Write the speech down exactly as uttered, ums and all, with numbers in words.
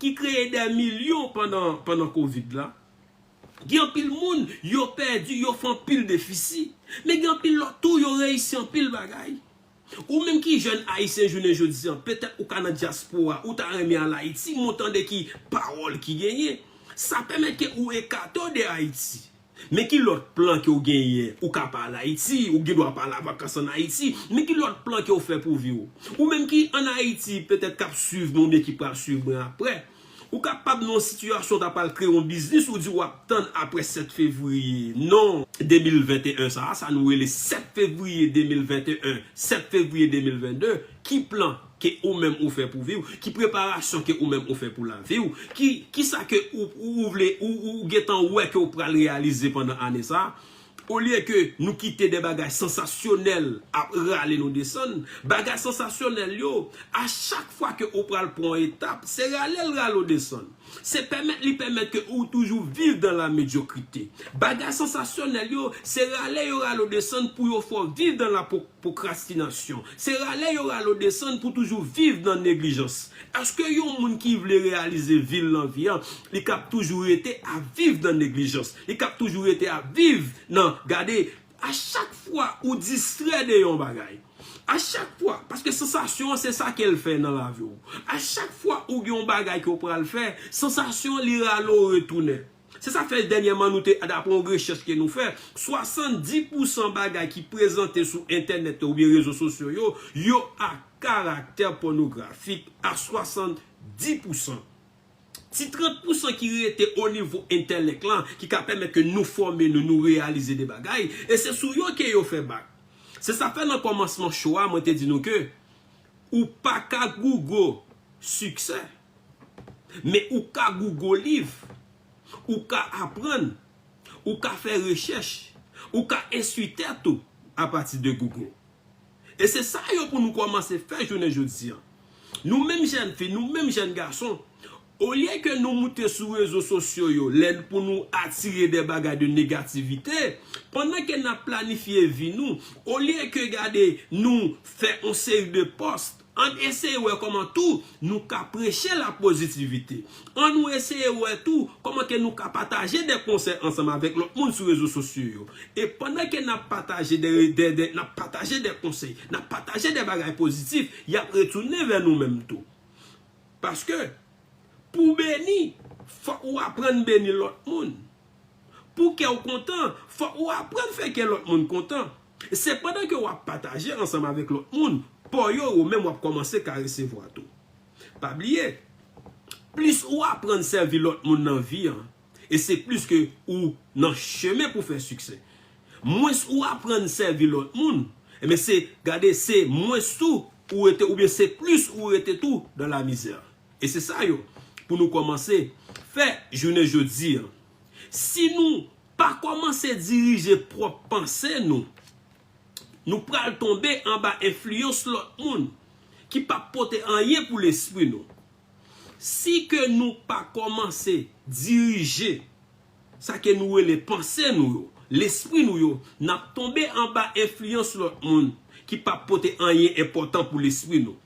ki kreye dè milyon pandan, pandan kovid la. Gen anpil moun, yo pèdi, yo fè anpil defisi. Men gen anpil lòt tou, yo reyisi anpil bagay. Ou menm ki jèn ayisyen jounen jodi an, petèt ou ka nan dyaspora, ou ta renmen al Ayiti, men w tande ki pawòl ki genyen. Sa pèmèt ke ou ekate w de Ayiti. Men ki lòt plan ke w genyen? Ou ka pa al Ayiti, ou gen dwa pa al an vakans ann Ayiti. Men ki lòt plan ke w fè pou vi w? Ou menm ki ann Ayiti, petèt k ap swiv mwen oubyen ki pral swiv mwen apre, ou kapab nan yon sitiyasyon w ta pral kreye yon biznis, ou di w ap tann apre sèt fevriye. Non, de mil venteyen sa a, sa nou rele sèt fevriye de mil venteyen, sèt fevriye de mil vennde, ki plan ke ou menm ou fè pou vi w, ki preparasyon ke ou menm ou fè pou lavi w, ki, ki sa ke ou, ou, ou vle, ou, ou gentan wè ke ou pral reyalize pandan ane sa a, olye ke nou kite de bagay sansasyonèl ap rale nou desann, bagay sansasyonèl yo, a chak fwa ke ou pral pran yon etap, se rale l rale w desann. Se pèmèt li pèmèt ke ou toujou viv dan la medyokrite. Bagay sansasyonèl yo, se rale yo rale w desann pou yo fè w viv dan la po- pwokrastinasyon. Se rale yo rale w desann pou toujou viv nan neglijans. Èske yon moun ki vle reyalize vi l nan vi an, li k ap toujou rete ap viv nan neglijans? Li k ap toujou rete ap viv nan, gade, a chak fwa ou distrè de yon bagay, a chak fwa, paske sansasyon an se sa ke l fè nan lavi w. A chak fwa ou gen yon bagay ke w pral fè, sansasyon an li rale w retounen. Se sa k fè dènyèman nou te, dapre yon rechèch ke nou fè, swasanndis pousan bagay ki prezante sou entènèt yo oubyen rezo sosyo yo, yo a karaktè pònografik a swasanndis pousan. Ti trant pousan ki rete o nivo entèlèk lan, ki ka pèmèt ke nou fòme nou, nou reyalize de bagay, e se sou yo ke yo fè bak. Se sa fè nan kòmansman show a, mwen te di nou ke ou pa ka google siksè, men ou ka google liv, ou ka aprann, ou ka fè rechèch, ou ka enstwi tèt ou apati de google. E se sa yo pou nou kòmanse fè jounen jodi an. Nou menm jèn fi, nou menm jèn gason, olye ke nou moute sou rezo sosyo yo, lè pou nou atire de bagay de negativite, pandan ke n ap planifye vi nou, olye ke gade nou fè yon seri de pòs, ann eseye wè kòman tou nou ka preche la pozitivite. Ann nou eseye wè tou kòman ke nou ka pataje de konsèy ansanm avèk lòt moun sou rezo sosyo yo. E pandan ke n ap pataje de, de, de, n ap pataje de konsèy, n ap pataje de bagay pozitif, y ap retounen vè nou menm tou. Paske, pou w beni, fòk ou aprann beni lòt moun. Pou kè w kontan, fòk ou aprann fè kè lòt moun kontan. Se pandan ke w ap pataje ansanm avèk lòt moun, pa w yo, ou menm w ap kòmanse ka resevwa tou. Pa bliye, plis ou aprann sèvi lòt moun nan vi an, e se plis ke ou nan chemen pou fè siksè. Mwens ou aprann sèvi lòt moun, ebyen se, gade, se mwens tou ou rete, oubyen se plis ou rete tou dan lamizè. E se sa yo pou nou kòmanse fè jounen jodi an. Si nou pa kòmanse dirije pwòp panse nou, nou pral tonbe anba enfliyans lòt moun ki p ap pote anyen pou lespri nou. Si ke nou pa kòmanse dirije sa ke nou rele panse nou yo, lespri nou yo, n ap tonbe anba enfliyans lòt moun ki p ap pote anyen enpòtan pou lespri nou.